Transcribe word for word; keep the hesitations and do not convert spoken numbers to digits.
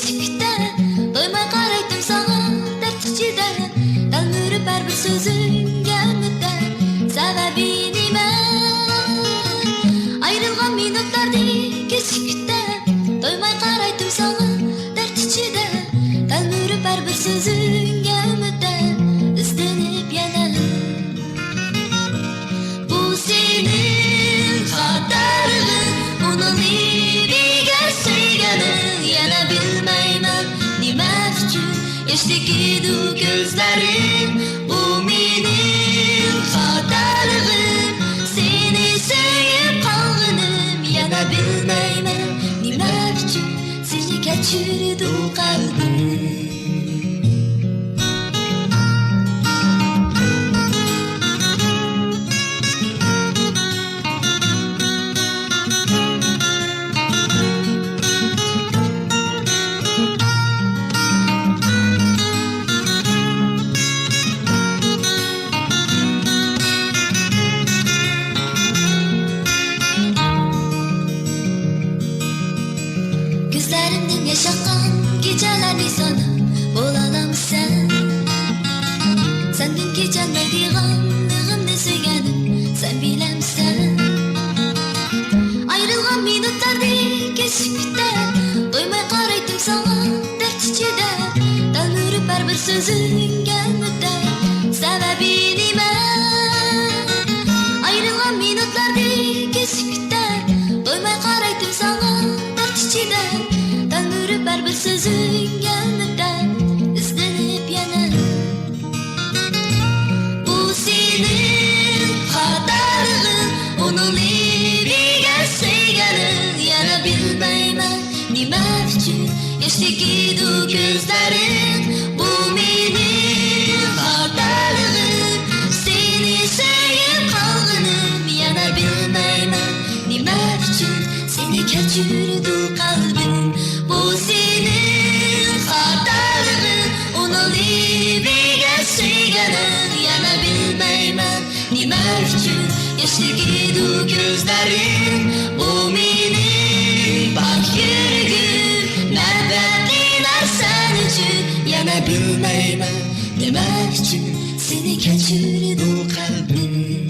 سۈكۈتتە، تويماي قارايتتىم ساڭا دەرد ئىچىدە، تەلمۈرۈپ ھەر بىر سۆزۈڭگە ئۈمىدتە. سەۋەبى نېمە؟ ئايرىلغان مىنۇتلاردىكى سۈكۈتتە، تويماي قارايتتىم ساڭا دەرد ئىچىدە، تەلمۈرۈپ ھەر بىر سۆزۈڭگە ئۈمىدتە، ئىزدىنىپ يەنە. بۇ سېنىڭ خاتالىقىڭ، ئۇنىڭ لېۋىگە سۆيگىنىڭ، يەنە بىلمەيمەن نېمە ئۈچۈن ياش تۆكىدۇ كۆزلىرىڭ. بۇ مېنىڭ خاتالىقىم، سېنى سۆيۈپ قالغىنىم، يەنە بىلمەيمەن نېمە ئۈچۈن سېنى كەچۈرىدۇ قەلبىم. كۆزلىرىمدىن ياش ئاققان كېچىلەرنى ساناپ بولالامسەن؟ سەندىن كېچەلمەيدىغانلىقىمنى سۆيگەنىم سەن بىلەمسەن؟ ئايرىلغان مىنۇتلاردىكى سۈكۈتتە، تويماي قارايتتىم ساڭا دەرد ئىچىدە، تەلمۈرۈپ ھەر بىر سۆزۈڭگە ئۈمىدتە. سەۋەبى نېمە؟ ئايرىلغان مىنۇتلاردىكى سۈكۈتتە، تويماي قارايتتىم ساڭا دەرد ئىچىدە، تەلمۈرۈپ ھەر بىر سۆزۈڭگە ئۈمىدتە، ئىزدىنىپ يەنە. بۇ سېنىڭ خاتالىقىڭ، ئۇنىڭ لېۋىگە سۆيگىنىڭ، يەنە بىلمەيمەن نېمە ئۈچۈن ياش تۆكىدۇ كۆزلىرىڭ. بۇ مېنىڭ خاتالىقىم، سېنى سۆيۈپ قالغىنىم، يەنە بىلمەيمەن نېمە ئۈچۈن سېنى كەچۈرىدۇ قەلبىم. بۇ سېنىڭ خاتالىقىڭ، ئۇنىڭ لېۋىگە سۆيگىنىڭ، يەنە بىلمەيمەن نېمە ئۈچۈن ياش تۆكىدۇ كۆزلىرىڭ. بۇ مېنىڭ پاك يۈرىكىم، نەپرەتلىنەر سەن ئۈچۈن، يەنە بىلمەيمەن نېمە ئۈچۈن سېنى كەچۈرىدۇ قەلبىم.